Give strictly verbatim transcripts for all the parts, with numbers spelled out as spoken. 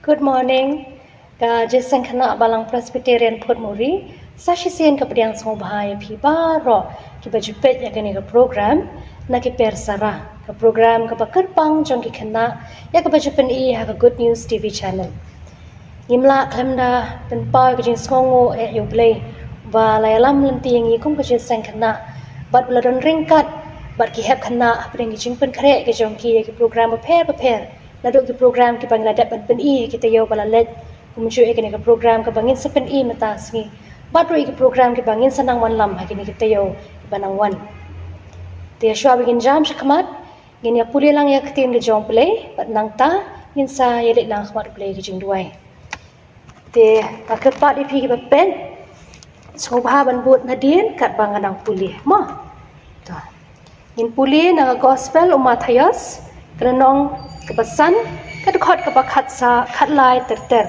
Good morning. Ka Jingïaseng Khynnah Balang Presbyterian Phuthmuri sa shisien ka pdiang sngewbha ïa phi baroh kiba ju peit ïa kane ka program na ki per sara, ka program kaba kyrpang jong ki khynnah ïa kaba ju pyni ha ka Good News T V channel. Ngim lah khlem da pynpaw ka jingsngewnguh ïa U Blei ba la ïalam lynti ïa ngi kum ka Jingïaseng Khynnah bad ba la don ryngkat bad ki hep khynnah hapdeng ki jingpynkhreh ki jong ki ïa ki program bapher bapher, naduh ki program kiba ngi la dep ban pyni ha ki taïew ba la leit, kumjuh ïa kane ka program kaba ngin sa pyni mynta sngi, bad ruh ïa ki program kiba ngin sa nang wanlam ha kine ki taïew kiba nang wan. Te shuwa ba ngin jam shakhmat, ngin ïa pule lang ïa ka ktien ka jong U Blei bad nangta ngin sa ïa leit lang ha khmat U Blei ka jingduwai. Te nga kyrpad ïa phi kiba peit, sngewbha ban bud nadien katba nga nang pule, mo. To. Ngin pule na ka Gospel u Mathaios, ka lynnong kaba san, ka dkhot kaba khatsa, khatlai ter ter.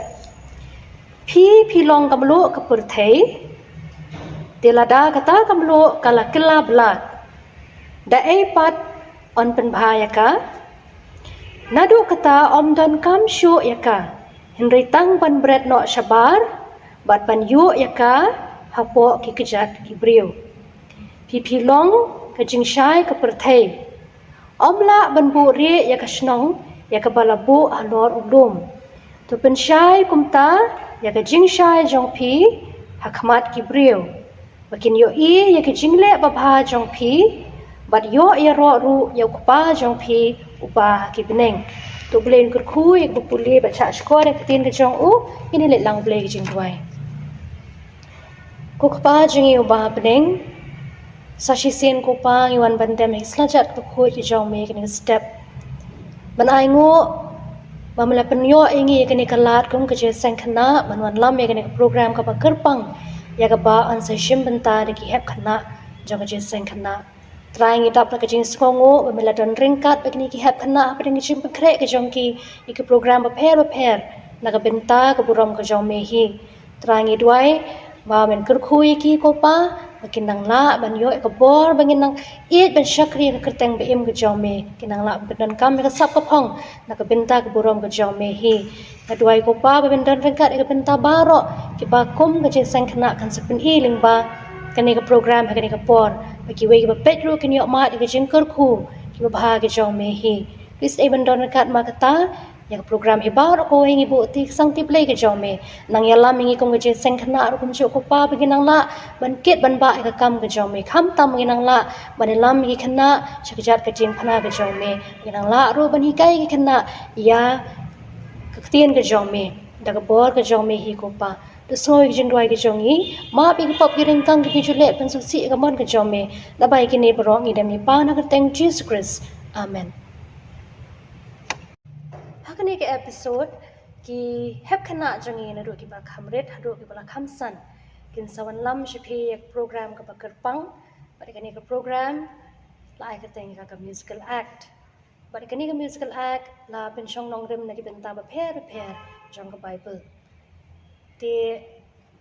Phi, phi long ka mluh ka pyrthei. Te lada kata ka mluh ka la kylla blad, da ei pat yn pynbha ïa ka? Naduh kata ym donkam shuh ïa ka, hynrei tang ban bret noh shabar bad ban ïuh ïa ka hapoh ki kjat ki briew. Phi, phi long ka jingshai ka pyrthei. Ym lah ban buhrieh ïa ka shnong ïa kaba la buh halor u lum. To pynshai kumta ïa ka jingshai jong phi ha khmat ki briew, ba kin ïohi ïa ka jingleh babha jong phi, bad ïoh ïaroh ruh ïa U Kpa jong phi uba ha ki bneng. To U Blei un kyrkhu ïa kaba pule bad shah shkor ïa ka ktien ka jong u. Ngin ïa leit lang U Blei ka jingduwai. Ko Kpa jong ngi uba ha bneng, sa shisien ko Pa ngi wan ban dem ha ki slajat ka khuid ka jong me kane ka step, ban ainguh ba me la pynïoh ïa ngi ïa kane ka lad kum ka Jingïaseng Khynnah ban wanlam ïa kane ka program kaba kyrpang, ïa kaba yn sa shim bynta da ki hep khynnah jong ka Jingïaseng Khynnah. Trai, ngi dap da ka jingsngewnguh ba me la don ryngkat bad kine ki hep khynnah hapdeng ka jingpynkhreh ka jong ki ïa ki program bapher bapher na ka bynta ka burom ka jong me hi. Trai, ngi duwai ba men kyrkhu ïa ki ko Pa, ba kin nang lah ban ïoh ïa ka bor ba ngin nang ïeit ban shakri ïa ka kyrteng ba im ka jong me, kin nang lah ban pyndonkam ïa ka sap ka phong na ka bynta ka burom ka jong me hi. Nga duwai ko Pa ba men don ryngkat ïa ka bynta baroh kiba kum ka Jingïaseng Khynnah kan sa pyni lyngba kane ka program ha kane ka por, ba kiwei kiba peit ruh kin ïoh mad ïa ka jingkyrkhu kiba bha ka jong me hi. Khrist, ai ban don ryngkat ma kata ïa ka program hi baroh kawei. Ngi buh ïa ka sangti Blei ka jong me, nang ïalam ïa ngi kum ka Jingïaseng Khynnah ruh kumjuh ko Pa, ba ngin nang lah ban kit ban bah ïa ka kam ka jong me, khamtam ngin nang lah ban ïalam ïa ki khynnah sha kjat ka jingphna ka jong me, ngin nang lah ruh ban hikai ïa ki khynnah ïa ka ktien ka jong me da ka bor ka jong me hi ko Pa. To sngew ïa ka jingduwai ka jong ngi, map ïa ki pop ki ryngkang kiba ngi ju leh, pynsngewsih ïa ka mon ka jong me. Naba ïa kine baroh ngi dem ngi pan ha ka kyrteng Jisu Khrist. Amen. Ha kane ka episode, ki hep khynnah jong ngi naduh kiba kham rit haduh kiba la kham san kin sa wanlam sha phi ïa ka program kaba kyrpang. Bad kane ka program la ai kyrteng ïa ka musical act. Bad kane ka musical act la pynshong nongrim na ki bynta bapher bapher jong ka Baibl. Te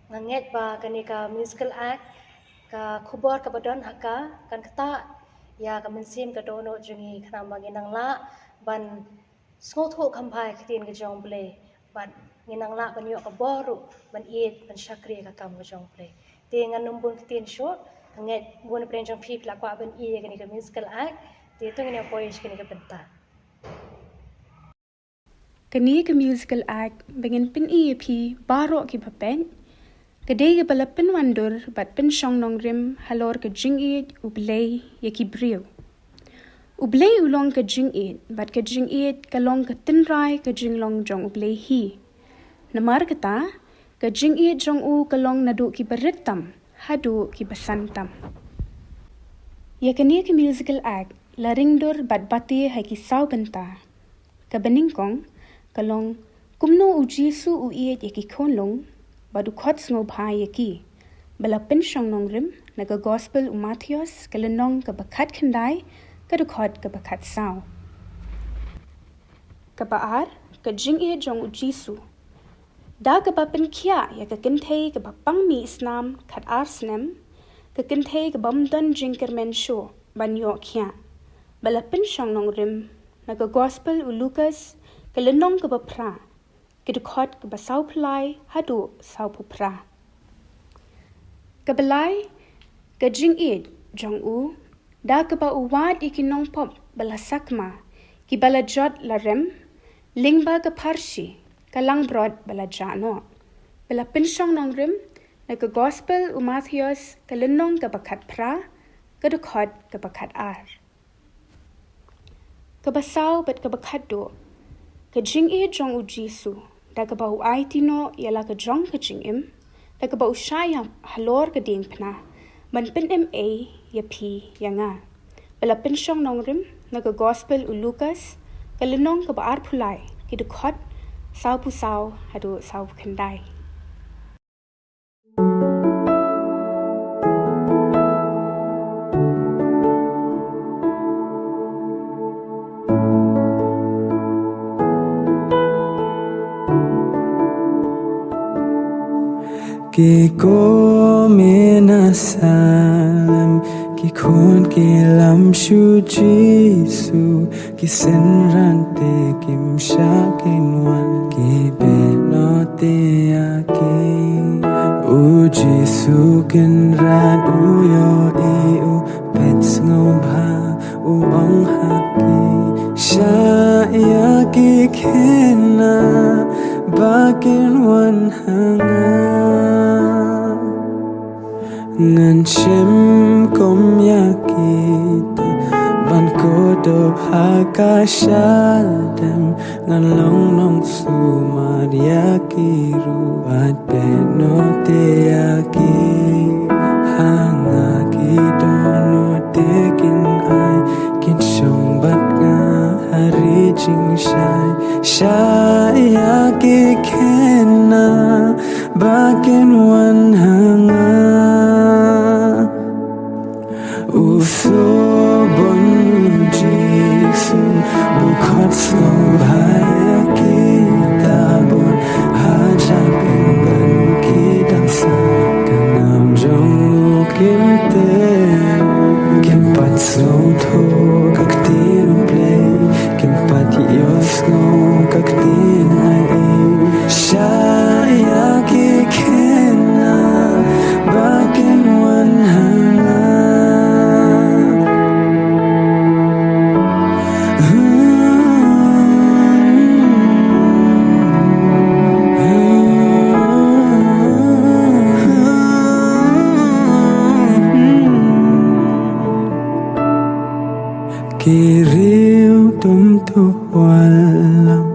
nga ngeit ba kane ka musical act, ka khubor kaba don ha ka, kan ktah ïa ka mynsiem ka dohnud jong ngi, khnang ba ngin nang lah ban sngewthuh kham bha ïa ka ktien ka jong U Blei, bad ngin nang lah ban ïoh ka bor ruh ban ïeit ban shakri ïa ka kam ka jong U Blei. Te ngan ym bun ktien shuh, nga ngeit bun na pdeng jong phi phi la kwah ban ïohi ïa kane ka musical act. Te to ngin ïa poi sha kane ka bynta. Kane ka musical act ba ngin pyni ïa phi baroh kiba peit, ka dei kaba la pynwandur bad pynshong nongrim halor ka jingïeit U Blei ïa ki briew. U Blei u long ka jingïeit, bad ka jingïeit ka long ka tynrai ka jinglong jong U Blei hi. Namar kata, ka jingïeit jong u ka long naduh kiba rit tam haduh kiba san tam. Ïa kane ka musical act la ringdur bad bati ha ki saw bynta. Kaba nyngkong ka long kumno U Jisu u ïeit ïa ki khunlung bad u khot sngewbha ïa ki, ba la pynshong nongrim na ka Gospel u Mathaios, ka lynnong kaba khatkhyndai, ka dkhot kaba khatsaw. Kaba ar, ka jingïeit jong U Jisu. Da kaba pynkhiah ïa ka kynthei kaba pang mih snam khatar snem, ka kynthei kabym don jingkyrmen shuh ban ïoh khiah, ba la pynshong nongrim na ka Gospel u Lukas, ka lynnong kaba phra, ki dkhot kaba sawphew lai haduh sawphew phra. Kaba lai, ka jingïeit jong u, da kaba u wad ïa ki nongpop ba la sakma, kiba la jot la rem, lyngba ka pharshi ka langbrot ba la jah noh. Ba la pynshong nongrim na ka Gospel u Mathaios, ka lynnong kaba khatphra, ka dkhot kaba khatar. Kaba saw bad kaba khatduh, ka jingïeit jong u Jisu, da kaba u aiti noh ïa la ka jong ka jingim, da kaba u shah ïa halor ka diengphna, ban pynim ei ïa phi ïa nga. Ba la pynshong nongrim na ka Gospel u Lukas, ka lynnong kaba arphew lai, ki dkhot sawphew saw haduh sawphew khyndai. Ki kmen ha Salem, ki khun ki lam sha u Jisu, ki synran te kim shah kin wan, ki beh noh te ïa ki. U Jisu Kynrad u ïohi, u peit sngewbha, u ong ha ki, shah ïa ki khynnah ba kin wan ha nga. Ngan shim kum ïa kita ban kdup ha ka shadem, ngan long nongsumar ïa ki ruh, bad beh noh te ïa ki. Ha nga ki dohnud te kin ai, kin shong bad nga ha ri jingshai. Shah ïa ki khynnah ba kin wan ha nga. U sngewbha u Jisu, u khot sngewbha ïa kita bun, ha jar pynban ki dang sah, ka nam jong u kim tip, kim pat sngewthuh ka ktien U Blei, kim pat ïohsngew ka ktien aiei. Shah ïa ki khynnah ba kin wan ha nga. Ki riew tum tu wallam,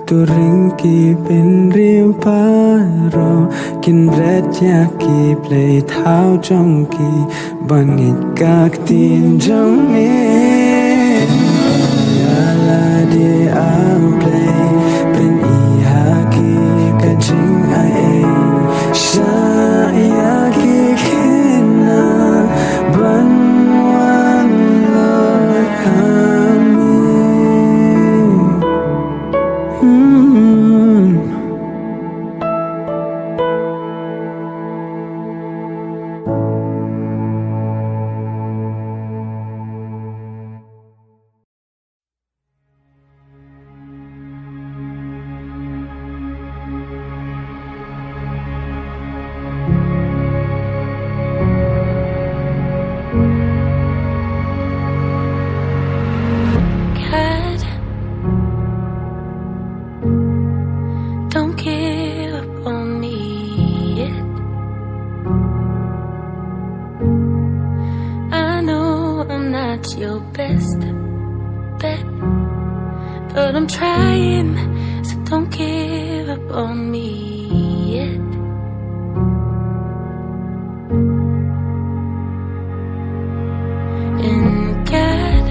tu ring ki bynriew baroh, kin bret ïa ki blei thaw jong ki, ban ngeit ka ktien jong me. Ïa lade A Blei, pyni ha ki ka jingaiei, shah ïa ki khynnah ban wan lait ha me. Hmm. God, don't give up on me yet. I know I'm not your best bet, but I'm trying, so don't give up on me yet. And God,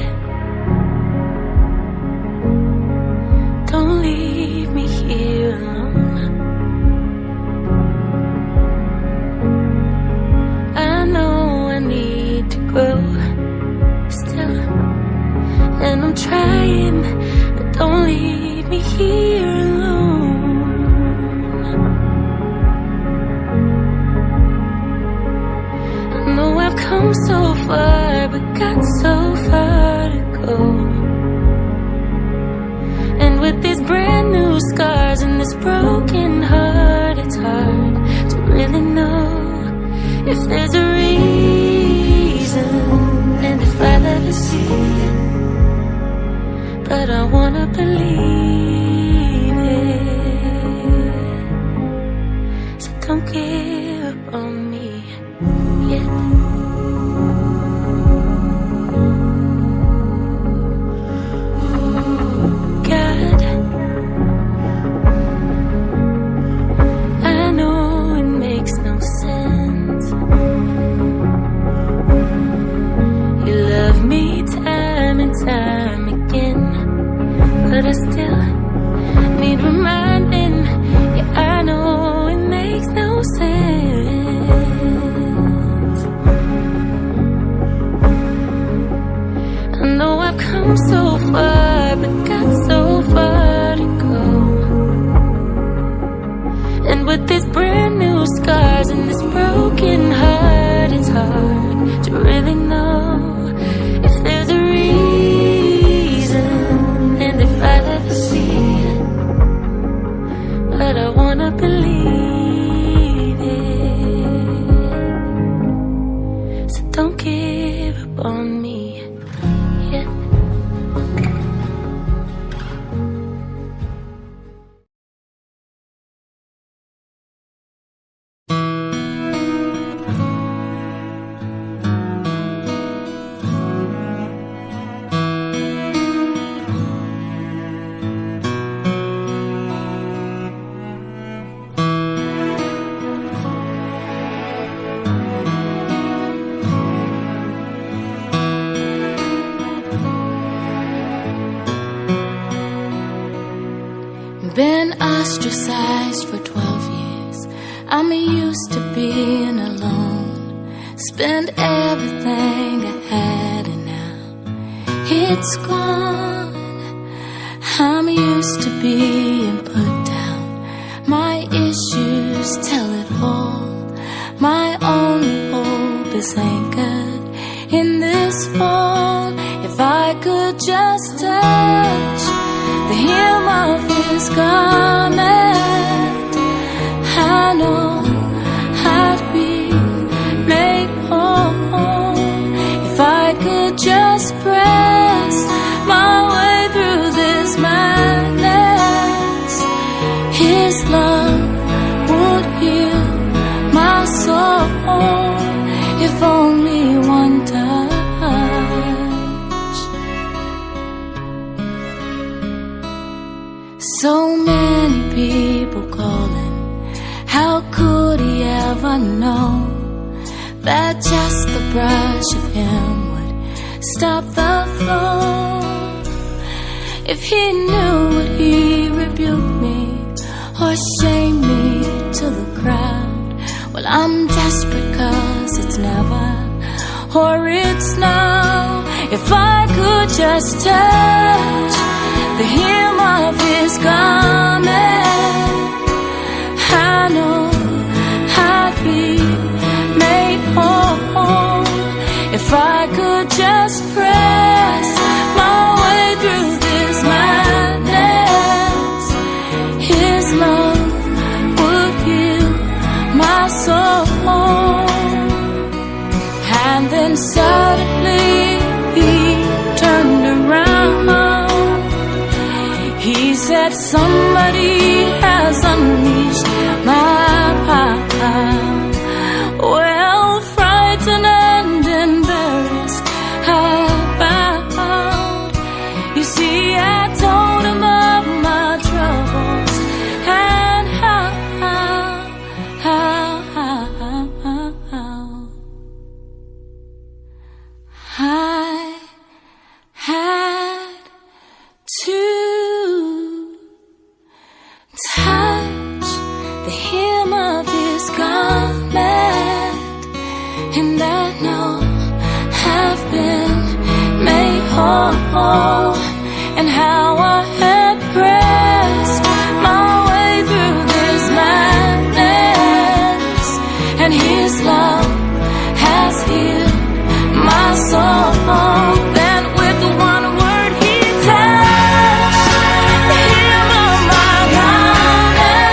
don't leave me here alone. I know I need to grow still, and I'm trying, but don't leave me here alone. I know I've come so far, but got so far to go. And with these brand new scars and this broken heart, it's hard to really know if there's a reason and if I'll ever see it. But I wanna believe it. So don't give up on me yet. God, I know it makes no sense. You love me time and time again, but I still need reminding. Yeah, I know it makes no sense. I know I've come so far, but got so far to go. And with these brand new scars and this broken heart, it's hard to really know if there's a reason and if I'll ever see it. But I wanna believe it. So don't give up on me yet. Been ostracized for twelve years. I'm used to being alone. Spend everything I had and now it's gone. I'm used to being put down. My issues tell it all. My only hope is anchored in this fall. If I could just touch the hem of his garment, I know I'd be made whole. If I could just press my way through this madness, his love would heal my soul, if only one touch. So many people calling, how could he ever know that just the brush of him would stop the flow? If he knew, would he rebuke me or shame me to the crowd? Well, I'm desperate 'cause it's never or it's now. If I could just touch the hem of his garment, I know I'd be made whole. If I could just press my way through this madness, his love would heal my soul. And then suddenly he turned around. He said, "Somebody has unleashed my power." Well, frightened and embarrassed, I bowed. You see, I told him of my troubles and how, how, how, how, how, how I had to touch the hem of his garment, and I know I've been made whole, and how I had pressed my way through this madness, and his love has healed my soul. Then with one word he touched the hem of my garment.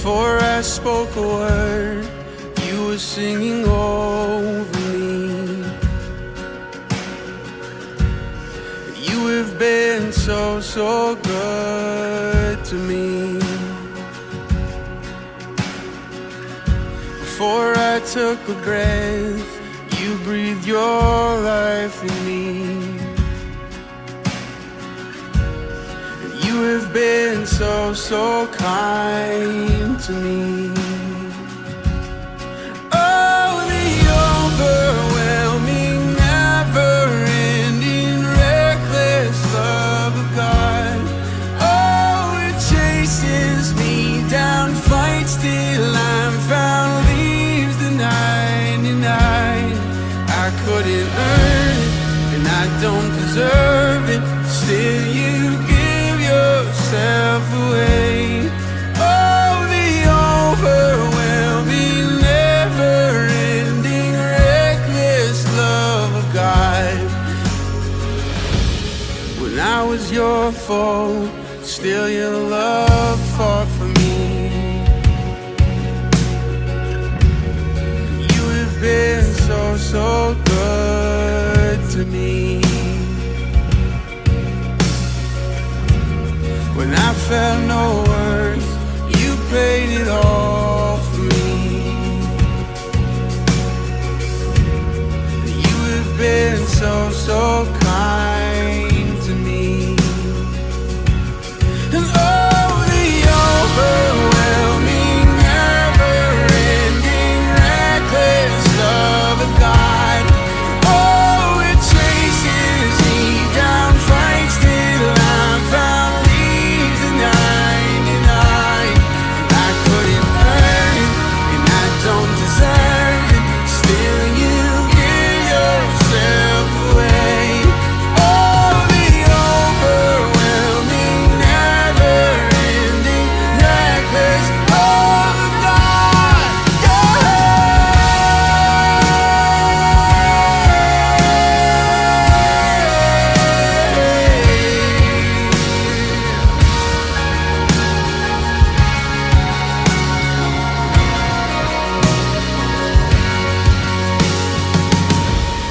Before I spoke a word, you were singing over me. You have been so, so good to me. Before I took a breath, you breathed your life in me. And you have been so, so kind to me. Oh, the overwhelming, never-ending, reckless love of God. Oh, it chases me down, fights till I'm found, leaves the ninety-nine. I couldn't earn it, and I don't deserve it. Still, you give yourself away. Oh, the overwhelming, never-ending, reckless love of God. When I was your foe, still your love fought for me. You have been so, so good to me. When I felt no worth, you paid it all for me. You have been so, so kind to me. And oh, the overwhelming, never-ending, reckless love of God. Oh, it chases me down, fights till I'm found, leaves the ninety-nine. I couldn't earn it, and I don't deserve it. Still, you give yourself away. Oh, the overwhelming, never-ending, reckless love of God. Yeah.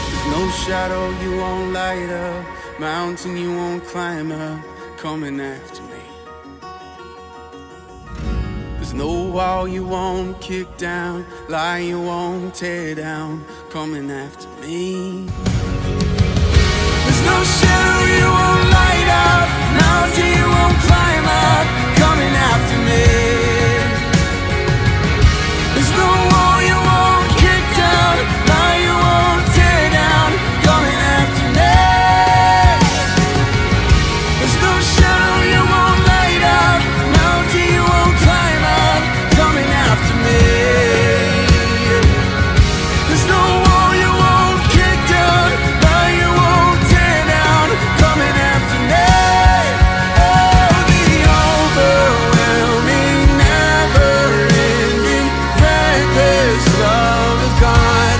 There's no shadow you won't light up, mountain you won't climb up, coming after me. There's no wall you won't kick down, lie you won't tear down, coming after me. There's no shadow you won't light up, mountain you won't climb up, coming after me. There's no wall you won't kick down, lie you won't tear down, coming after me. There's no shadow you won't light up, mountain you won't climb up, coming after me. There's no wall you won't kick down, lie you won't tear down, coming after me. Oh, the overwhelming, never-ending, reckless love of God.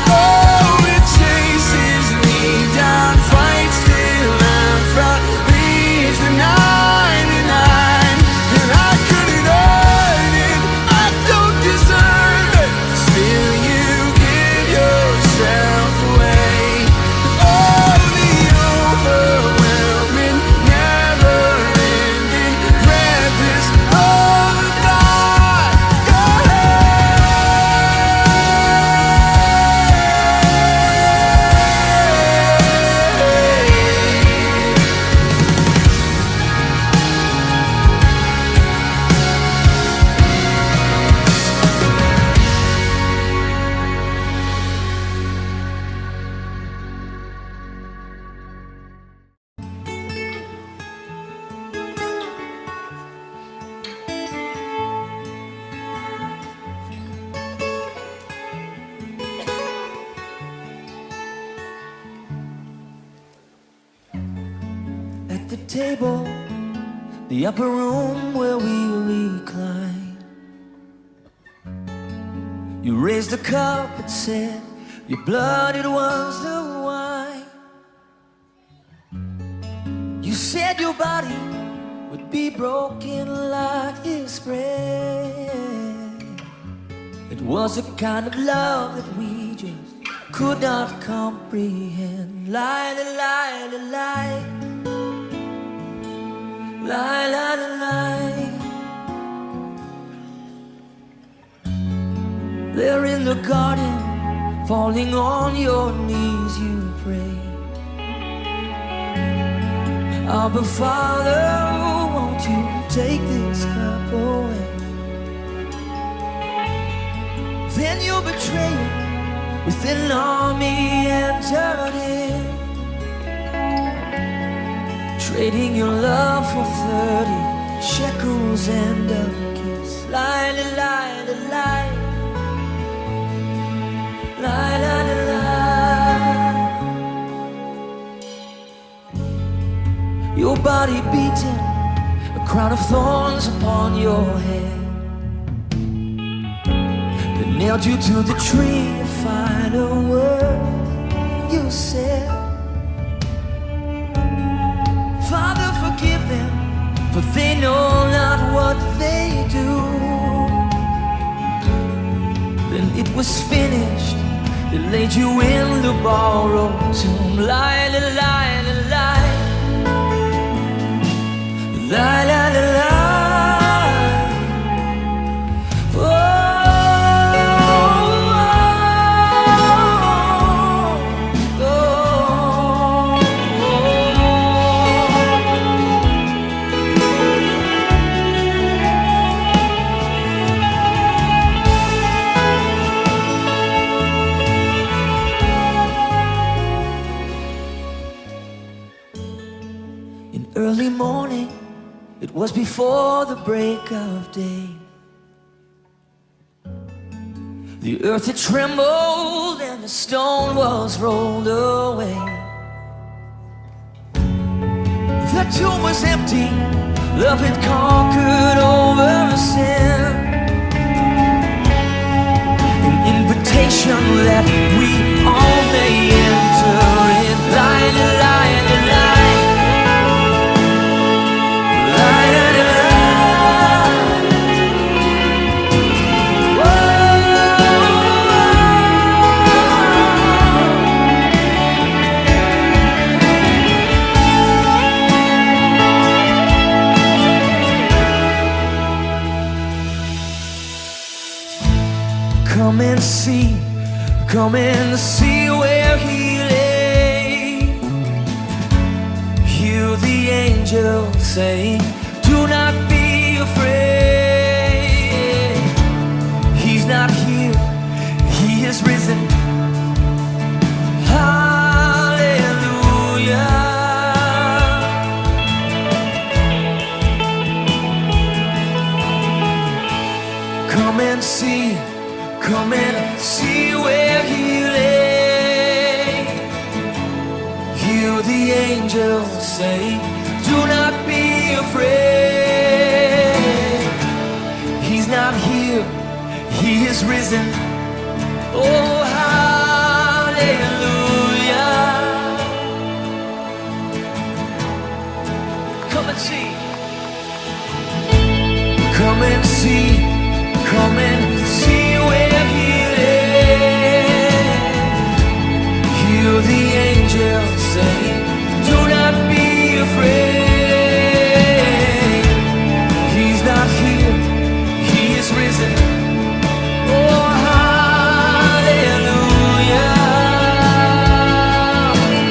Oh, it chases me down, fights till I'm found, leaves the ninety-nine. And I couldn't earn it, I don't deserve it. Still, you give yourself away. Oh, the overwhelming, never-ending, reckless love of God. Yeah. At the table, the upper room where we recline, you raised the cup and said, "Your blood, it was the wine." You said your body Be broken like this bread. It was a kind of love that we just could not comprehend. Lie, lie, lie, lie, lie. Lie, lie, lie, lie. There in the garden, falling on your knees, you pray. Abba, Father, won't you take this cup away? Then your betrayer with an army entered in, trading your love for thirty shekels and a kiss. Lie, lie, lie, lie. Lie, lie, lie, lie. Your body beaten, a crown of thorns upon your head. They nailed you to the tree, a final word you said. Father, forgive them, for they know not what they do. Then it was finished. They laid you in the borrowed tomb. Lie, lie, lie, lie, lie. Lie, lie, lie, lie. Oh, oh, oh, oh. In early morning, it was before the break of day. The earth, it trembled and the stone was rolled away. The tomb was empty, love had conquered over sin. An invitation that we all may enter in. Lie, lie, lie, lie. Lie, lie, lie, lie. Come and see, come and see where he lay. Hear the angel say, "Do not be afraid." He's not here, he is risen. Hallelujah. Come and see, come and see where he lay. Hear the angels say, "Do not be afraid." He's not here, he is risen. Oh, hallelujah. Come and see. Come and see, come and see where he lay. Hear the angels say, "Do not be afraid." He's not here, he is risen. Oh, hallelujah.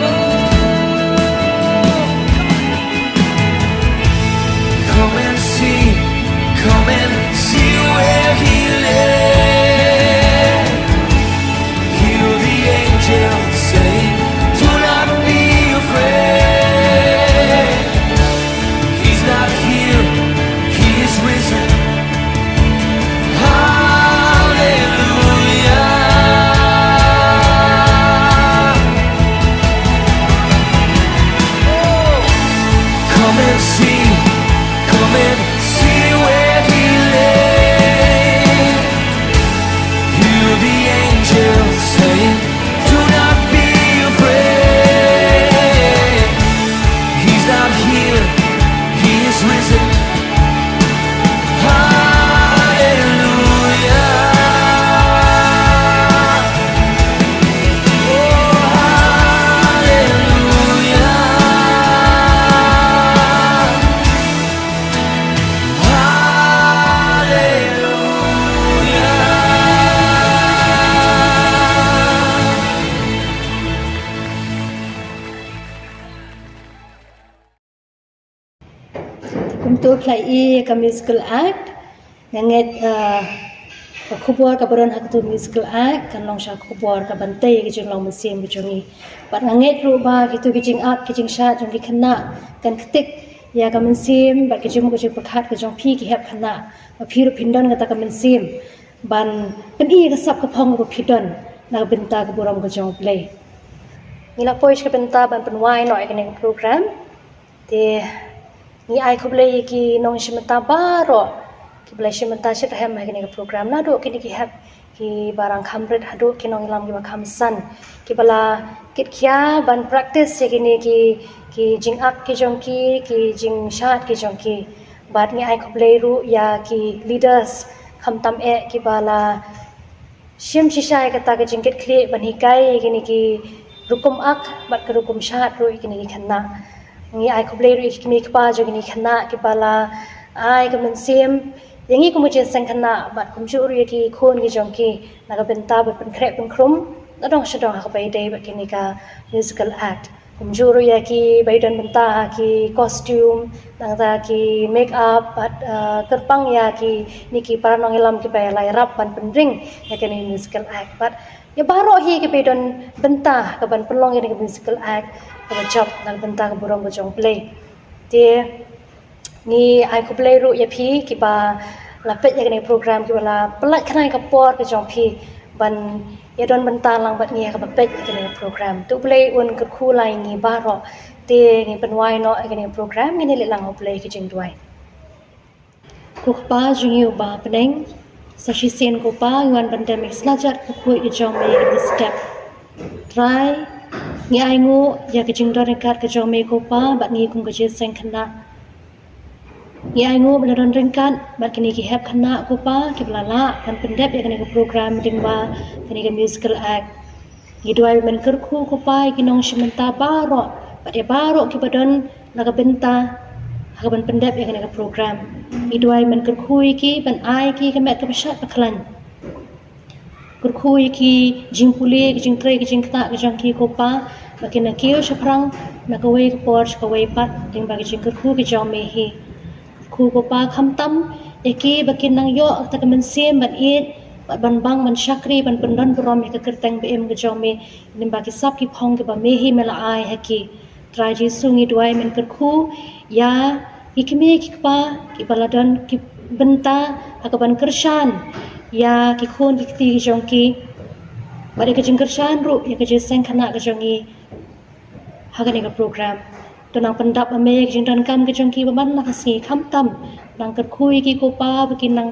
Oh. Come and see, come and see where he lay. Hear the angels say, "Do not be afraid." He's not here, he is risen. Hallelujah. Oh, come and see, come and see where he lay. Hear the angels say, "Do not be afraid." He's not here, he is risen. Kumto phi la ïohi ïa ka musical act, nga ngeit, uh, ka khubor kaba don ha kato musical act kan long sha khubor kaban tei ïa ka jinglong mynsiem ka jong ngi. Bad nga ngeit ruh ba kito ki jingak, ki jingshad jong ki khynnah kan ktik ïa ka mynsiem bad ka jingmut ka jingpyrkhat ka jong phi ki hep khynnah, ba phi ruh phin don kata ka mynsiem ban pyni ïa ka sap ka phong kaba phi don na ka bynta ka burom ka jong U Blei. Ngi la poi sha ka bynta ban pynwai noh ïa kane ka program. Te ngi ai khublei ïa ki nongshim bynta baroh kiba la shim bynta shitrhem ha kane ka program, naduh kine ki hep kiba rang kham rit haduh ki nongïalam kiba kham san, kiba la kit khia ban practice ïa kine ki, ki jingak ki jong ki, ki jingshad ki jong ki. Bad ngi ai khublei ruh ïa ki leaders, khamtam eh kiba la shim shisha ïa kata ka jingkit khlieh ban hikai ïa kine ki rukom ak bad ka rukom shad ruh ïa kine ki khynnah. Ngi ai khublei ruh ïa ki kmie ki kpa jong kine ki khynnah kiba la ai ka mynsiem ïa ngi kum ka jingïaseng khynnah bad kumjuh ruh ïa ki khun ki jong ki na ka bynta ban pynkhreh pynkhrum na dong sha dong ha kaba ïadei bad kane ka musical act. Kumjuh ruh ïa kiba ïadon bynta ha ki costume, nangta ki make up bad, uh, kyrpang ïa kine ki para nongïalam kiba la ïarap ban pynring ïa kane musical act. Bad ïa baroh hi kiba ïadon bynta kaban pynlong ïa kane musical act kaba jop na ka bynta ka burom ka jong U Blei. Te ngi ai khublei ruh ïa phi kiba la peit ïa kane program, kiba la pynlait khnai ka por ka jong phi ban ïadon bynta lang bad ngi ha kaba peit ïa kane program. To U Blei un kyrkhu lai ïa ngi baroh. Te ngi pynwai noh ïa kane program, ngin ïaleh lang ha U Blei ki jingduwai. Ko Kpa jong ngi uba ha bneng, sa shisien ko Pa ngi wan ban dem ïa ka snajat ka khuid ka jong me ha kine ki step. Trai, ngi ainguh ïa ka jingdon ryngkat ka jong me ko Pa bad ngi kum ka jingïaseng khynnah. Ngi ainguh ba la don ryngkat bad kine ki hep khynnah ko Pa kiba la lah ban pyndep ïa kane ka program lyngba kane ka musical act. Ngi duwai ba men kyrkhu ko Pa ïa ki nongshim bynta baroh bad ïa baroh kiba don la ka bynta ha kaban pyndep ïa kane ka program. Ngi duwai ba men kyrkhu ïa ki ban ai ïa ki ka met kaba shait ba khlaiñ. Kyrkhu ïa ki jingpule, ki jingtrei, ki jingktah ka jong ki ko Pa, ba kin ïa kiew shaphrang na kawei ka por sha kawei pat lyngba ki jingkyrkhu ki jong me hi. Kyrkhu ko Pa khamtam ïa ki ba kin nang ïoh kata ka mynsiem ban ïeit bad ban bang ban shakri ban pyndon burom ïa ka kyrteng ba im ka jong me lyngba ki sap ki phong kiba me hi me la ai ha ki. Trai Jisu ngi duwai men kyrkhu ïa ki kmie ki kpa kiba la don ki bynta ha kaban kyrshan ïa ki khun ki kti ki jong ki. Bad ïa ka jingkyrshan ruh ïa ka jingïaseng khynnah ka jong ngi ha kane ka program. To nang pyndap ma me ïa ka jingdonkam ka jong ki ba man la ka sngi khamtam. Nang kyrkhu ïa ki ko Pa ba kin nang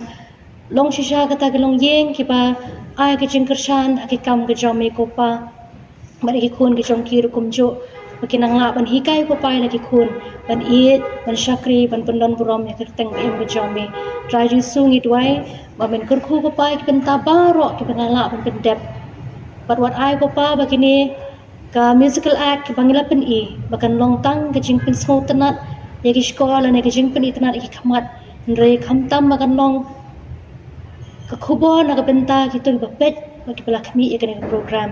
long shisha kata ki longïing kiba ai ka jingkyrshan ha ki kam ka jong me ko Pa. Bad ïa ki khun ki jong ki ruh kumjuh ba kin nang lah ban hikai ko Pa ïa la ki khun ban ïeit, ban shakri, ban pyndon burom ïa ka kyrteng ba im ka jong me. Trai Jisu ngi duwai ba men kyrkhu ko Pa ïa ki bynta baroh kiba nang lah ban pyndep. Bad wat ai ko Pa ba kine ka musical act kaba ngi la pyni ba kan long tang ka jingpynsngewtynnat ïa ki shkor lane ka jingpynitynnat ïa ki khmat. Hynrei khamtam ba kan long ka khubor na ka bynta kito kiba peit bad kiba la khmih ïa kane ka program.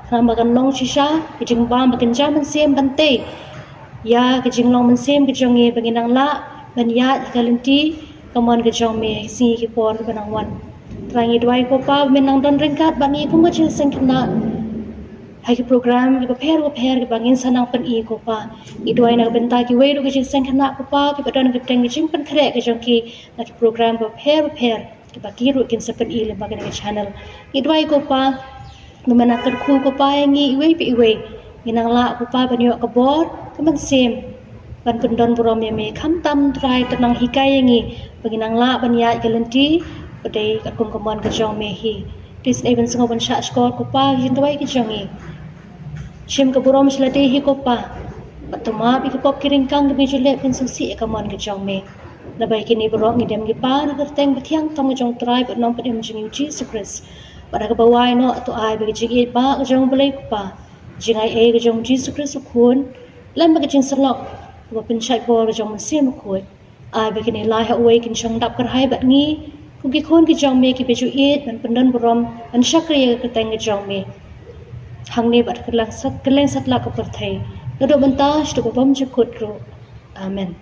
Khnang ba kan long shisha ka jingbam ba kan jam mynsiem ban tei ïa ka jinglong mynsiem ka jong ngi ba ngin nang lah ban ïaid ha ka lynti kamon ka jong me ha ki sngi ki por kiba nang wan. Trai ngi duwai ko Pa ba men nang don ryngkat bad ngi kum ka jingïaseng khynnah ha ki program kiba pher bapher kiba ngin sa nang pyni ko Pa. Ngi duwai na ka bynta kiwei ruh ki jingïaseng khynnah ko Pa kiba don ha ka pdeng ka jingpynkhreh ka jong ki na ki program kiba pher bapher kiba ki ruh kin sa pyni lyngba kane ka channel. Ngi duwai ko Pa ba men nang kyrkhu ko Pa ïa ngi iwei pa iwei. Ngin nang lah ko Pa ban ïoh ka bor ka mynsiem ban pyndon burom ïa me khamtam Trai, to nang hikai ïa ngi ba ngin nang lah ban ïaid ka lynti ba dei katkum ka mon ka jong me hi. Te sngewbha ban sngewbha ban shah shkor ko Pa ïa ki jingduwai ki jong ngi. Shim ka burom sha lade hi ko Pa. Bad to map ïa ki pop ki ryngkang kiba ju leh pynsngewsih ïa ka mon ka jong me. Naba ïa kine baroh ngi dem ngi pan ha ka kyrteng ba thiang tam ka jong u Trai bad u nongpynim jong ngi u Jisu Khrist. Bad ha kaba wai noh to ai ba ka jingïeit ba ka jong u Blei ko Pa, jingaiei ka jong u Jisu Khrist u Khun, lem bad ka jingsyllok kaba pynshait bor ka jong u Mynsiem Bakhuid, ai ba kine lai ha uwei kin shong dap kyrhai bad ngi kum ki khun ki jong me kiba ju ïeit ban pyndon burom ban shakri ïa ka kyrteng ka jong me. Hangne bad kylleng sat, kylleng satlak ka pyrthei, naduh mynta shaduh ba bymjukut ruh. Amen.